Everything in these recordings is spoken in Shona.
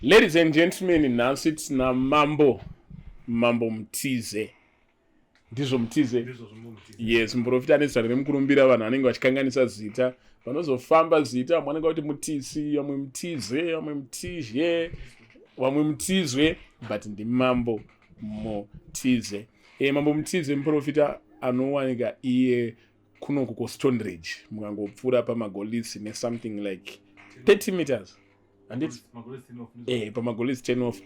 Ladies and gentlemen, nhasi tina Mambo, Mambo Mutize. Ndizvo Mutize? Yes, muprofita ane zita remukurumbira, vanhu vanenge vachikanganisa zita. Vanozofamba zita, vamwe vanenge vati Mutisi, vamwe Mutize, vamwe Mutizhe, vamwe Mutizwe, but ndiMambo Mutize. Mambo Mutize muprofita anowanika iye kunoku kuStoneridge, mukangopfuura pamagolisi nesomething like 30 meters, handiti? Pamagolisi 10 off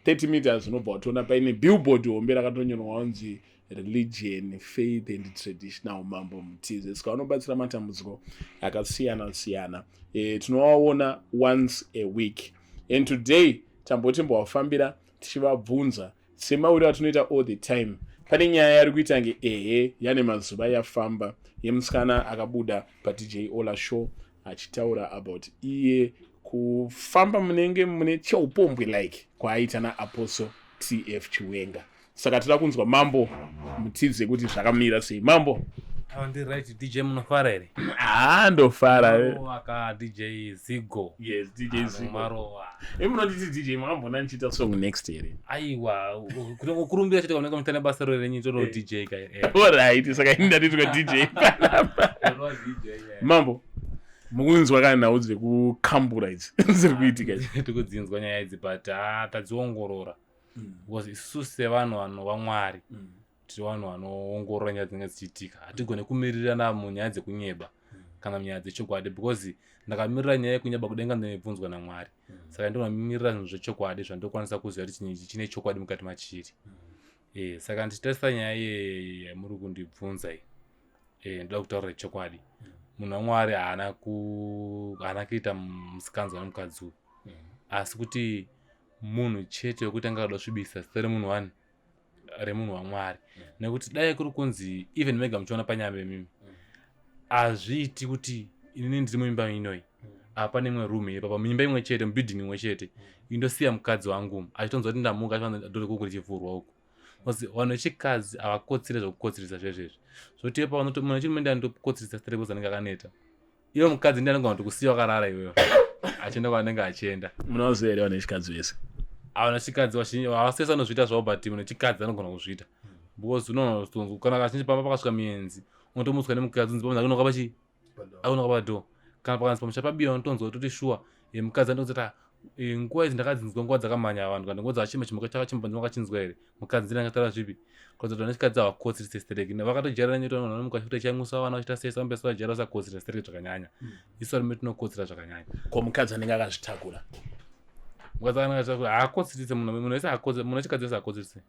30 meters unobva watoona paine billboard hombe rakatonyorwa kunzi "Religion, Faith and Traditional Mambo Mutize". Saka vanobatsira matambudziko akasiyana siyana. Tinovaona once a week and today tambotimbovafambira tichivabvunza semauriro atinoita all the time. Pane nyaya yari kuita nge ehe yane mazuva yafamba, yemusikana akabuda paDJ Ola show achitaura about iye kufamba munenge mune cheupombwe like kwaaita naApostle TF Chiwenga. Saka toda kunzwa Mambo Mutize kuti zvakamira sei, Mambo. Awa, ndi right, DJ. Munofara here? Haa, ndofara. Aka DJ Zigo. Yes, DJ Zigo. Marowa. Imunonditi DJ, makambona ndichiita song next here? Aiwa, kutongokurumbira chete kaunenge muchita nebasa ro renyu toro DJ ka. Alright, saka ini ndatitwa DJ panapa. Toro DJ, yeah. Mambo, mukunzwa kana nhau dzekukambura idzi dziri kuitika idzi? Tikudzinzwa nyaya idzi, but ha, tadziongorora because isusu sevanhu vanova Mwari tiri vanhu vanoongorora nyaya dzinenge dzichiitika. Hatigone kumirirana munyaya dzekunyeba kana munyaya dzechokwadi, because ndakamirira nyaya yekunyeba, kudenga ndinobvunzwa naMwari. Saka ndinomirira zvinhu zvechokwadi zvandokwanisa kuziva kuti chinhu ichi chine chokwadi mukati machiri. Saka ndichitarisa nyaya iye yamuri kundibvunza iyi, ndoda kutaurira chokwadi. Munhu waMwari haana kuita musikanzwa nemukadzi uyu, asi kuti munhu chete wekuti anga ada kusvibisa zita remunhu wani, remunhu waMwari. Nekuti dai kuri kunzi even mega muchiona panyama imimi, hazviiti kuti inini ndiri muimba inoi, apa nemwe room iri papa muimba imwe chete, mubuilding imwe chete, indosiya mukadzi wangu achitonzwa kuti ndamuka, achifanira kuku richivhurwa uku, because vanhu vechikadzi havakotsire zvekukotsirisa zvezvezvi. Zvoti ipa munhu wechirume ndiye anotokotsirisa straight because anenge akaneta. Iwe mukadzi ndiye anogona kutokusiya wakarara iwewe achienda kwaanenge achienda. Munoziva here vanhu vechikadzi vese? Vanhu vechikadzi vazhinji havasese vanozviita zvavo, but munhu wechikadzi anogona kuzviita because unotonzwa kana kazhinji pamba pakasvika muenzi, unotomutswa nemukadzi unzi pamunhu akunoka pachi akunoka padhoo, kana pakanzi pamusha pabiwa, unotonzwa kutoti shuwa mukadzi anotonzi kuti nguva idzi ndakadzinzwa, nguva dzakamhanya vanhu, kana nguva dzakachema chimuka chakachema makachinzwa here? Mukadzi ndiye angataura zvipi? Kuratidza kuti vanhu vechikadzi havakotsiri stereki. Vakatojairana nyaya vanhu vanomuka vachiita chaimusa vana vachiita sei, vambesa vajaira vasakotsira stereki zvakanyanya. Isu varume tinokotsira zvakanyanya. Ko mukadzi anenge akazvitakura? Mukadzi anenge akazvitakura haakotsirise. Munhu wese haakotsiri, munhu wechikadzi wese haakotsirise.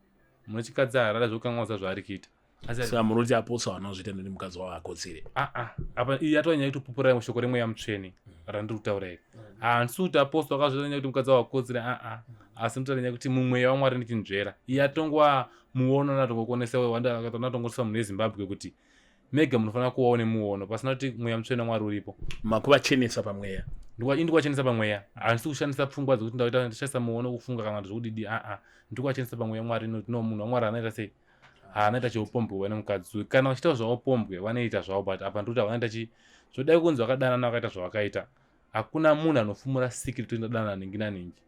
Munhu wechikadzi haarara zvekukanganwa zvaari kuita. Saka munoti apostle anozviita nekuti mukadzi wavo akotsire? Aa, apa iyi yatova nyaya yekutopupura shoko remweya mutsvene randiri kutaura iri. Handisi kuti apostle akazviita nyaya kuti mukadzi wavo akotsire, aa, asi ndinotaura nyaya yekuti mumweya waMwari ndichinzvera iye atongwa muono natongokonesa natongosa munhu weZimbabwe kuti mega munofanira kuvawo nemuono pasina kuti mweya mutsvene waMwari uripo. Makuvachenesa pamweya. Ndikuvachenesa pamweya. Handisi kushandisa pfungwa dzekuti ndaita ndishandisa muono kufunga kana kuti zvekudidi, aa, ndikuvachenesa pamweya. Mwari inoti no, munhu waMwari anoita sei? Haanoita cheupombwe vane mukadzi uyu. Kana vachiita zvaupombwe vanoita zvavo, but apa ndikuti havanoita chi zvodai kunzi vakadanana vakaita zvavakaita. Hakuna munhu anofumura secret kuti ndadanana ningi naningi,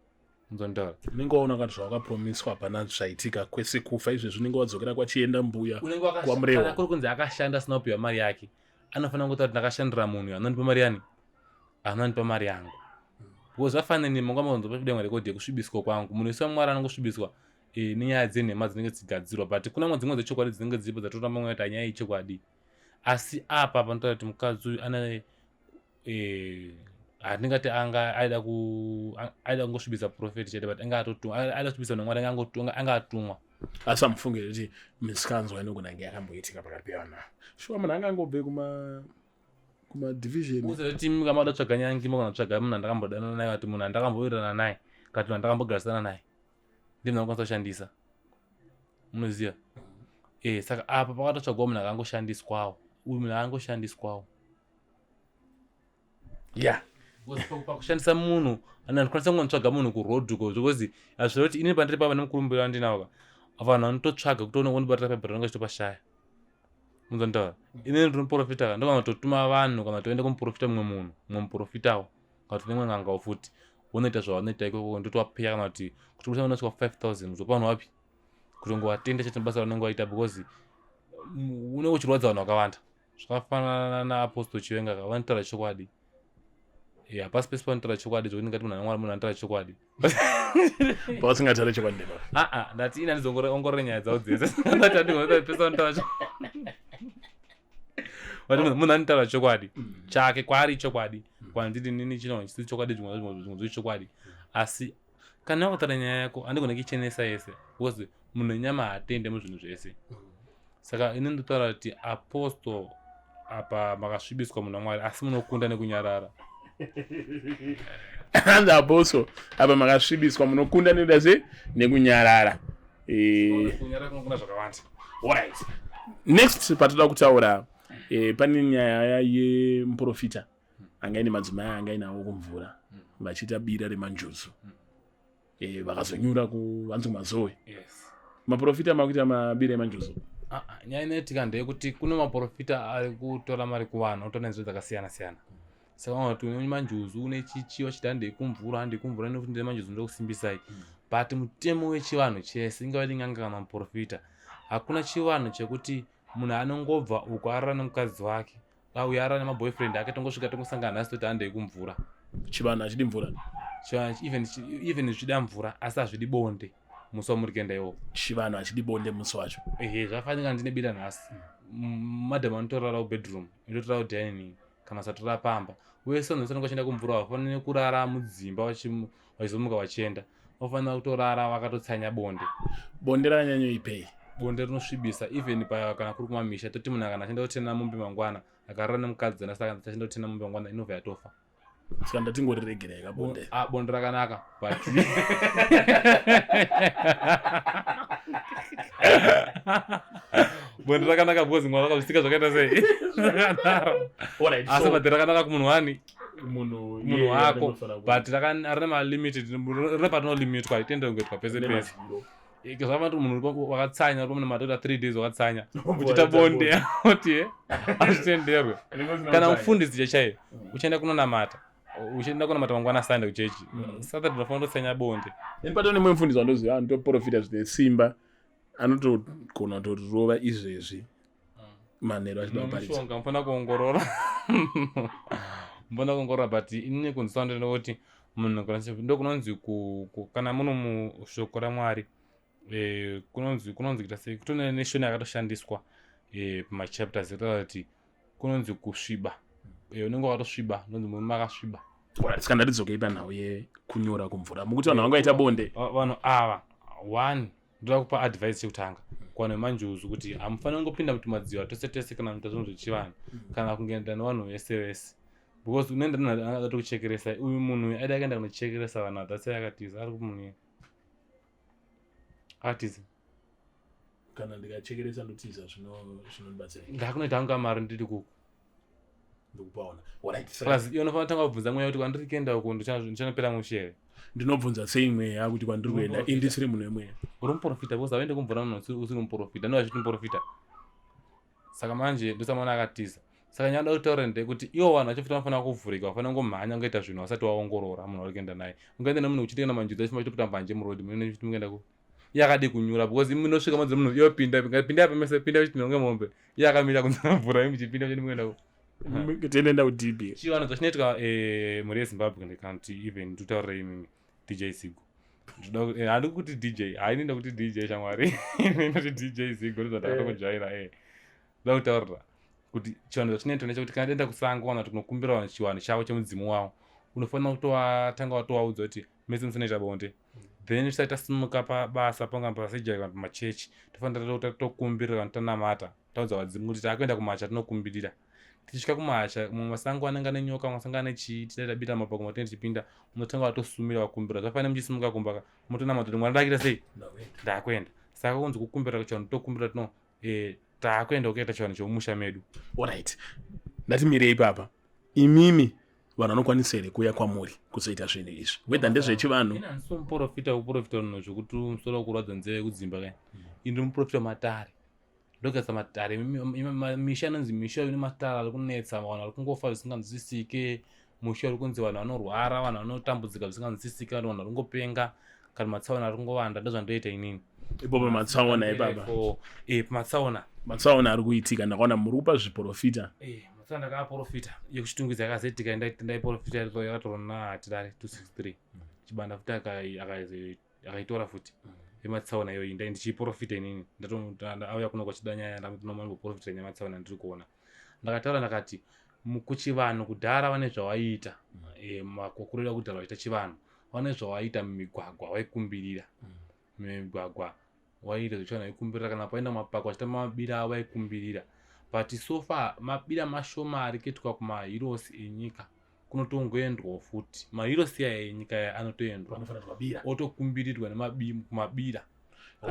munzonditaura. Unenge waona kati zvawakapromiswa hapana zvaitika kwese kufa izvezvi, unenge wadzokera kwachienda mbuya kwaMurewa. Kuri kunzi akashanda asina kupiwa mari yake, anofanira kutaura kuti ndakashandira munhu anondipa mari yani, anondipa mari yangu, because vafanini manga manzopabuda rekodhi yekusvibiswa kwangu. Munhu wese waMwari anongosvibiswa nenyaya dzenhema dzinenge dzichigadzirwa, but kuna mwe dzimwe dzechokwadi dzinenge dziripo dzatoramba mwe kuti anyaya yechokwadi. Asi apa panotaura kuti mukadzi uyu ane hatingati anga aida ku aida kungosvibisa prophet chete, but anga atotumwa, aida kusvibisa nomwari, anga atumwa. Asi amufungire kuti misikanzwa inogona kunge yakamboitika pakati pevanhu ava? Shuwa munhu angangobve kumadivision. Uzoti kama uda tsvaga nyangi, mogona kutsvaga munhu andakambodanana naye, kati munhu andakambowirirana naye, kati munhu andakambogarisana naye, ndiye munhu anokwanisa kushandisa, munoziva. Saka apa pakatotsvagwa munhu akangoshandiswawo, uyu munhu akangoshandiswawo. Pakushandisa munhu andikwanisa kungotsvaga munhu kuroad uko, because hazvira kuti inini pandiri papa nemukurumbiro wandinawo ka, vanhu vanototsvaga kuti ondibatira pabhera vanenge vachitopashaya. Munzonditaura, inini ndiri muprofita ka, ndogona kutotuma vanhu kana toenda kumuprofita mumwe munhu, mumwe muprofitawo, kana kuti nemwe n'angawo futi. Vonoita zvavanoita ikoko, ndotovapeya kana kuti kuti unosvika 5000 kutopa vanhu vapi kutongovatenda chete basa ravanenge vaita, because unenge uchirwadza vanhu vakawanda. Zvakafanana naApostle Chiwenga ka, vanotaura chokwadi. Hapasi pese panotaura chokwadi zvokuti ndingati munhu anongwara, munhu anotaura chokwadi. Pavasingataure chokwadi ndeva? Aa, ndati ini handizoongorore nyaya dzavo dzese. Ndati handigoa pese vanotaura. But munhu anotaura chokwadi chake kwaari chokwadi, kwandiri nini chino chisiri chokwadi, zvimwe zvimwe zviri chokwadi. Asi kana wakataura nyaya yako, handigone kuichenesa yese, because munhu wenyama haatende muzvinhu zvese. Saka ini ndotaura kuti apostle, apa makasvibiswa, munhu waMwari, asi munokunda nekunyarara. Hanzi apostle, apa makasvibiswa, munokunda nekuda se nekunyarara. Kunyarara kunokunda zvakawanda. Alright, next patoda kutaura, pane nyaya yemuprofita anga ine madzimai anga ainawo kumvura vachiita bira remanjuzu, vakazonyura kuvanzi kumazowe. Maprofita makuita mabira emanjuzu? Ah, ah, nyaya inoitika ndeyekuti kune maprofita ari kutora mari kuvanhu, otora nenzira dzakasiyana siyana. Saka vanoti une manjuzu, une chichi, vachiti handei kumvura, handei kumvura nekuti ndine manjuzu, ndokusimbisai. But mutemo wechivanhu chese, ingava iri n'anga kana muprofita, hakuna chivanhu chekuti munhu anongobva uko arara nemukadzi wake, auya arara nemaboyfriend ake, tongosvika tongosangana nhasi toti handei kumvura. Chivanhu hachidi mvura? Chivanhu even zvichida mvura, asi hazvidi bonde musi wamuri kuenda iwowo. Chivanhu hachidi bonde musi wacho? Ehe, zvafanika ndine bira nhasi, madam anotorara kubedroom, inotorara kudining kana satorara pamba. Wese vanhu vese vanenge vachienda kumvura havafaniri kurara mudzimba vachizomuka vachienda. Vanofanira kutorara vakatotsanya bonde. Bonde rakanyanyoipei? Bonde rinosvibisa. Even pa kana kuri kumamisha, toti munhu kana achienda kutena mombe mangwana, akarara nemukadzi ana, saka achienda kutena mombe mangwana, inobva yatofa. Saka ndatingoriregerei kabonde? Ah, bonde rakanaka, but bonde rakanaka because Mwari vakazvisika zvakaita sei, zvakadaro. Alright, asi but rakanaka kumunhu wani? Munhu munhu iye wako. anofana But rine malimited, rine patinolimitwa, ritende kungoitwa pese rine pese. madyiro. Zvava kuti munhu wakatsanya uri pamunamato 3 days wakatsanya uchiita Waita bonde, oti hazvitenderwe. Unenge usina Kana kutsanya. mufundisi chaiye uchienda kunonamata, uchienda kunamata mangwana Sunday kuchechi, Saturday unofanira kutotsanya bonde. Ini pato nemumwe mufundisi wandoziva anotoprofita zvine simba, anotogona kutorova izvezvi manheru achida kuparidza. Mushonga, mufanira kuongorora, mufanira kuongorora. But inini kunzwa ndinoti munhu kana ndo kunonzi kana muno mushoko raMwari, kunonzi kuita sei, kutone neshona yakatoshandiswa pamachapters ekutaura kuti kunonzi kusviba. Unenge wakatosviba, unonzi murume akasviba. Alright, saka ndatidzokei panhau yekunyora kumvura, mukuti vanhu vangaita bonde. Vanhu ava, one, ndoda kupa advice chekutanga kuvanhu vemanjuzu kuti hamufaniri kungopinda mutumadziva tose tese kana kuita zvinhu zvechivanhu kana kungoenda nevanhu vese vese, because unoenda nemunhu angada tokuchekeresa. Uyu munhu uyu aida akaenda kunochekeresa vanhu, that's why akatiza. Ari kumunhu iye akatiza. Kana ndikachekeresa ndotiza, zvinondibatsira? Ndakunoita hangu kamari ndiri kuku. Ndikupaona. Alright, Plus iwe unofanira kutanga kubvunza mweya kuti kwandiri kuenda uku ndichanopera mushere. Ndinobvunza sei mweya kuti kwandiri kuenda indisiri munhu wemweya? Uri muprofita, because hauende kumvura munhu usiri muprofita, ndo vachiti muprofita. Saka manje ndosamaona akatiza. Saka nyaya ndoda kutaura ndeyekuti ivo vanhu vacho futi vanofanira kuvhurika, vafanira kungomhanya kungoita zvinhu vasati waongorora munhu wauri kuenda naye. Ungaenda nemunhu uchiti kana manjuzu achifamba achitoputa mbanje murodhi, munhu uchiti mukuenda ku iye akadi kunyura, because imi munosvika manzi munhu iwe pinda, pinda apa mese, pinda uchiti nonge mombe, iye akamira kunze mvura, imi muchipinda muchiti mukuenda ku Tienenda kuDB. Chivanhu zvachinoitika, mhuri yeZimbabwe, kana even ndikutaurira imimi DJ Zigo, handi kuti DJ, haini ndakuti DJ shamwari, ndoti DJ Zigo, ndozvandakatokujaira. Ndoda kutaurira kuti chivanhu zvachinoitwa ndechekuti kana denda kusango kana kuti kunokumbira vanhu chivanhu chavo chemudzimu wavo, unofanira kutovatanga watovaudza kuti mese musinoita bonde. Then tisati tasimuka pabasa, panga pasejari kana pamachechi, tofanira tokumbirira kana tanamata, taudza vadzimu kuti taakuenda kumacha, tinokumbirira. Tichisvika kumacha, mamwe masango anenge ane nyoka, mamwe masango ane chii, tidai tabita mapako matinenge tichipinda, unotanga watosumira, wakumbira. Zvafanira muchisimuka kumba motonamata kuti Mwari, ndakuita sei, ndakuenda. Saka kunzi kukumbira kuchivanhu, tokumbira tino taakuenda kukaita chivanhu chomumusha medu. Alright, ndatimirei ipapa. Imimi vanhu vanokwanisa here kuuya kwamuri kuzoita zvinhu izvi, whether ndezvechivanhu? Ini handisi muprofita wekuprofita munhu zvekuti musoro wekurwadza, nzeve yekudzimba kai. Ini ndiri muprofita wematare, ndogadzisa matare. Misha inonzi misha ine matare ari kunetsa vanhu, vari kungofa zvisinganzwisisike. Musha uri kunzi vanhu vanorwara, vanhu vanotambudzika zvisinganzwisisiki, vanhu vari kungopenga, kana matsaona ari kungowanda. Ndozvandoita inini. Ipo pamatsaona ipapa? Pamatsaona. Matsaona ari kuitika, ndakaona muri kupa zviprofita. Matsaona ndakaaprofita. Yekuchitungwiza yakazoitika, ndaiprofita, yakatorwa naHatirare 263 Chibanda futi, akaitora futi yematsaona iyoyi. Ndai ndichiprofita inini, auya kuno kwachida nyaya, ndanomboprofita nyamatsaona. Ndiri kuona ndakataura, ndakati kuchivanhu kudhara vane zvavaiita. Makokurera kudhara vachiita chivanhu, vane zvavaiita mumigwagwa, vaikumbirira mumigwagwa, waiita zvechivanhu, vaikumbirira. Kana paenda mumapako vachiita mabira avo, vaikumbirira. But so far mabira mashoma ari kuitwa kumahirosi enyika. Kunotongoendwawo futi mahirosi aya enyika aya, anotoendwa otokumbirirwa kumabira.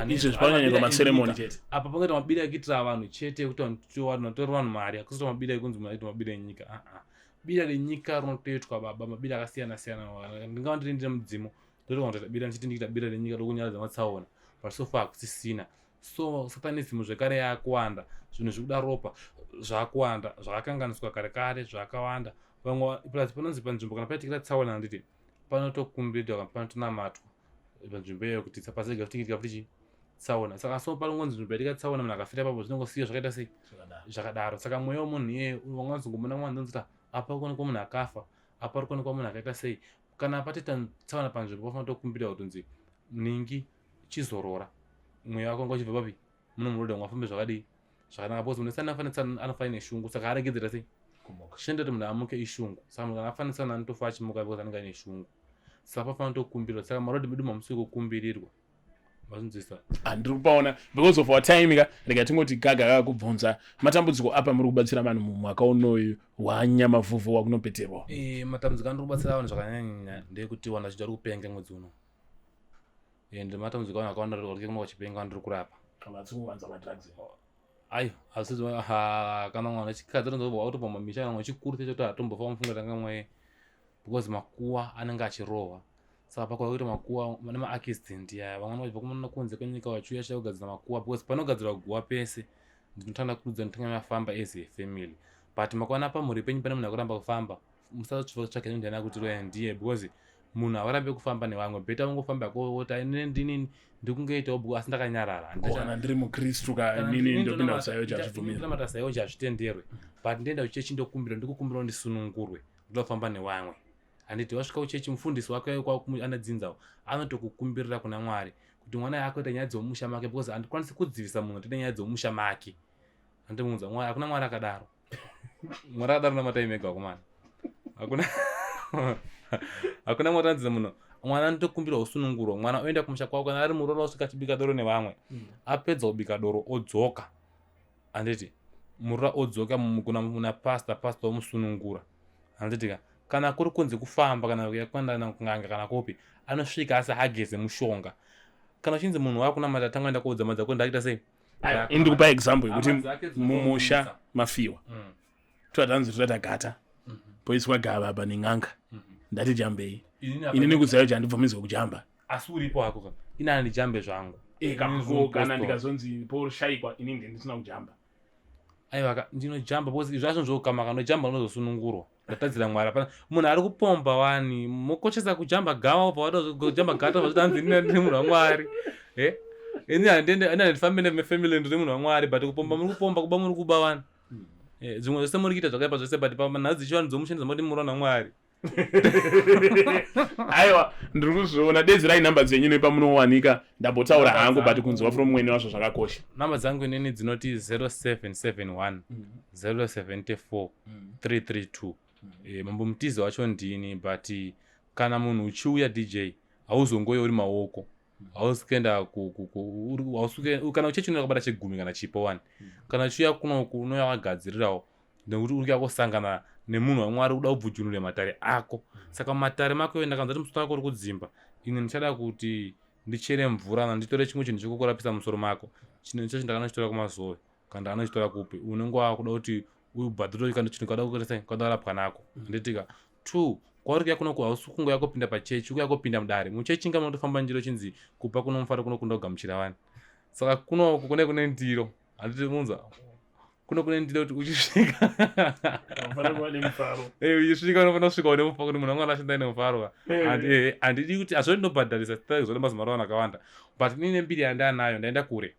Izvo panonyanya maceremony chete. Apa pangoita mabira ekuitira vanhu chete, ekuti vanhu vatorera vanhu mari. Hakusita mabira ekunzi munhu aita mabira enyika. Aa, bira renyika rinotoitwa, baba, mabira akasiyana siyana. Ndingava ndiri ndine mudzimu, ndotoita bira ndichiti ndikuita bira renyika rokunyaradza matsaona, but so far hakusisina. So satanism zvekare yakuwanda, zvinhu zvikuda ropa zvakuwanda, zvakakanganiswa kare kare zvakawanda. Vamwe plus panonzi panzvimbo kana paitikira tsaona, handiti panotokumbirirwa kana panotonamatwa panzvimbo iyoyo kuti pasega futi kuitika futi chi tsaona. Saka so panongonzi nzvimbo yaitika tsaona, munhu akafira ipapo, zvinongosiya zvakaita sei? Zvakadaro. Saka mweya wemunhu iyeye wanganzongomona mwana ndonzita apa kuonekwa munhu akafa, apa ari kuonekwa munhu akaita sei. Kana patoita tsaona panzvimbo, pafanira tokumbirwa kutonzi ningi chizorora, mweya wako wanga uchibva papi muno muroda, ungafambe zvakadii zvakanaka, because munhu wese anofanira neshungu. Saka aregedzera sei chinoita kuti munhu amuke ishungu. Saka munhu kana afanira anotofa achimuka because anenge aine shungu. Saka pafanira tokumbirwa. Saka marodhi medu mamusi kukumbirirwa, mazvinzwisa? Handiri kupaona because of our time ka. Rega tingoti gaga kakubvunza matambudziko apa muri kubatsira vanhu mumwaka unoyu wanyamavhuvhu wakunopeterwa. Matambudziko andiri kubatsira vanhu zvakanyanya ndeyekuti vanhu vazhinji vari kupenga mwedzi uno, and matambudziko avanhu akawanda vari kuno vachipenga vandiri kurapa. Kuwanza madrugs? Ayo asi kana mwana chikadzi atobva mamisha, kana chikuru chechoti hatombofa mufunga tanga mwe, because makuwa anenge achirohwa. Saka pakuva kuita makuwa nemaaccident aya, vamwe vachibva kumana kunze kwenyika vachiuya chida kugadzira makuwa, because panogadzirwa guwa pese ndinotanga kudza, ndinotanga mafamba as a family. But makaona pamhuri penyu pane munhu akuramba kufamba, musatsvake ndiani akuti roya ndiye, because munhu havarambe kufamba nevamwe. Better ungofamba woti ndini ndikungoitawo bhuku asi ndakanyarara. Kana ndiri mukristu ka, inini ndopinda kuZAOGA, hazvibvumiri. Ndinamata ZAOGA, hazvitenderwe, but ndienda kuchechi, ndokumbira, ndikukumbira ndisunungurwe, ndoda kufamba nevamwe. Handiti wasvika kuchechi, mufundisi wako anadzinzawo anotokukumbirira kuna Mwari kuti mwana akuita nyaya dzemumusha make, because handikwanisi kudzivisa munhu atoita nyaya dzemumusha make. Handimuudza Mwari, hakuna Mwari akadaro. Mwari akadaro namatai mega wakomana. Hakuna, hakuna Mwari anonzi munhu mwana anotokumbirwa kusunungurwa. Mwana oenda kumusha kwavo, kana ari muroora osvika achibika doro nevamwe, apedza kubika doro odzoka, handiti muroora odzoka kuna pasta, pasta omusunungura, handiti ka? Kana kuri kunzi kufamba, kana kuenda kun'anga kana kupi, anosvika asi ageze mushonga. Kana uchinzi munhu wakunamata, tanga enda kuudza madza kuti ndakuita sei. Ini ndikupa example yekuti mumusha mafiwa, totatanzi toda gata, poiswa gava apa nen'anga, ndati jambei. Inini kuZAOGA handibvumidzwa kujamba. Asi uripo hako ka, ini handijambe zvangu. Kana ndikazonzi poshayikwa, ini ndisina kujamba? Aiwa, ndinojamba because izvo zvacho zvokama. Kanojamba unozosunungurwa. Ndatadzira Mwari. Hapana munhu ari kupomba wani mokoshesa kujamba gawa, ubva wada kujamba gata, vachiti hanzi ini ndiri munhu waMwari. Ini handiende, ini handifambi nefamily, ndiri munhu waMwari, but kupomba muri kupomba, kuba muri kuba wani. Zvimwe zvese muri kuita zvakaipa zvese, but panhau dzichivanhu dzomushandisa moti muri vanhu vaMwari. Aiwa, ndiri kuzviona. Dedzirai namba dzenyu nepamunowanika. Ndambotaura hangu, but kunzwa from mwene wazvo zvakakosha. Namba dzangu inini dzinoti 0771 074 332. Mambo Mutize wacho ndini, but kana munhu uchiuya, DJ, hauzongoyi uri maoko, hausi kuenda, kana uchechi unoenda kubata chegumi kana chipo wani. Kana uchiuya kunoku, unouya wakagadzirirawo, nekuti uri kuya kusangana nemunhu waMwari, kuda kubvujunure matare ako. Saka mumatare mako iwe, ndakanzwa kuti musoro wako uri kudzimba, ini ndichada kuti ndichere mvura kana nditore chimwe chinhu chekukurapisa musoro mako. Chinhu ichocho ndakanochitora kuMazowe kana ndakanochitora kupi, unenge wakuda kuti ubhadhire kana chinhu kada kuita sei, kada kurapwa nako, handitika? Two, kwauri kuya kunoku, hausi kungoya kupinda pachechi, ukuya kupinda mudare. Muchechi inga munotofamba njiro, chinzi kupa kuno mufaro kunokunda kugamuchira vanhu. Saka kunoku kune ndiro, handiti? Munzwa Kuno kune ndiro kuti uchisvika Unofanira kuva nemufaro. Uchisvika unofanira kusvika une mufaro, kuti munhu wangu anashanda nemufaro. Eh. Handidi kuti azvoti ndobhadharisa zvoda mazuva vanhu akawanda, but inini nembiri yandanayo ndaenda kure,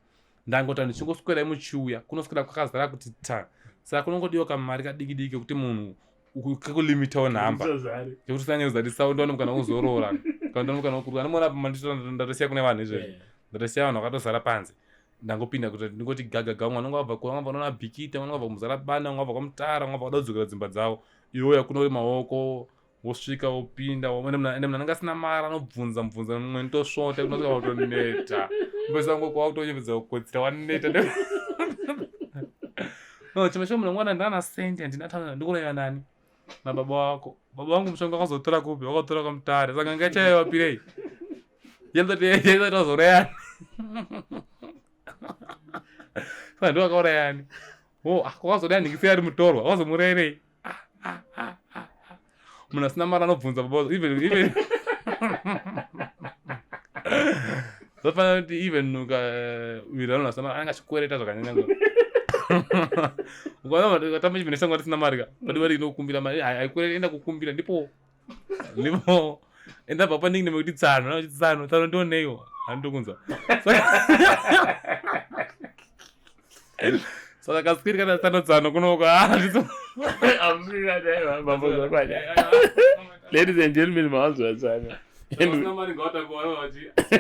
ndangoti ndichingoswera muchiuya kunoswera kwakazara kuti ta. Saka kunongodiwa kamari kadiki diki kekuti munhu kekulimitawo nhamba. Usazare. Yekuti usanyanyozarisa, undoona mukana wekuzorora kana ndoona mukana wekuruka. Anomuona apa ndatosiya kune vanhu izvezvi. Ndatosiya vanhu vakatozara panze, ndangopinda kuti ndingoti gagaga. Umwe anonge wabva wabva unoona Bhikita, umwe wabva kuMuzarabani, umwe wabva kwaMutara, umwe wabva kuda kudzokera dzimba dzavo. Iwe uya maoko wosvika, wopinda, ende munhu anenge asina mari anobvunza mubvunza mumwe, ndotosvota, unosvika watoneta, upesa ngoko wakutonyepedza kukotsira, waneta. No chimwe cho munhu mwana ndana sendi, handina tana, ndikureva nani? Nababa wako. Baba vangu mushonga wakazotora kupi? Wakatora kwaMutare, saka ngachaiwapirei yendoti wazourayani? Saka ndo wakaurayani? O wakazoda nhingisei ari mutorwa, wakazomurayirei? Munhu asina mari anobvunza baba. Even zvofanira kuti even ukawirirana munhu asina mari anenge achikwereta zvakanyanya. Ukaona ukatamba chimene sangu asina mari ka padi vari inokumbira mari, haikwereti, enda kukumbira, ndipo ndipo enda bva paningi nemekuti tsano nakuti tsano tsano ndioneiwo handitokunzwa. Saka kasikiri kana tsano tsano kunoko. Mambo zvakwanya. Ladies and gentlemen, mawanzwa tsana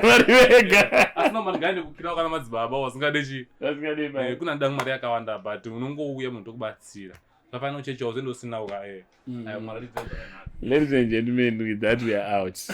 vari vega. Asina mari ngaende kukirawo kana madzibaba wasingade chi. Vasingade mari. Kuna nda mari yakawanda, but unongouya munhu tokubatsira, zvafana uchechawo zendo usina uka. Mwari. Ladies and gentlemen, with that we are out.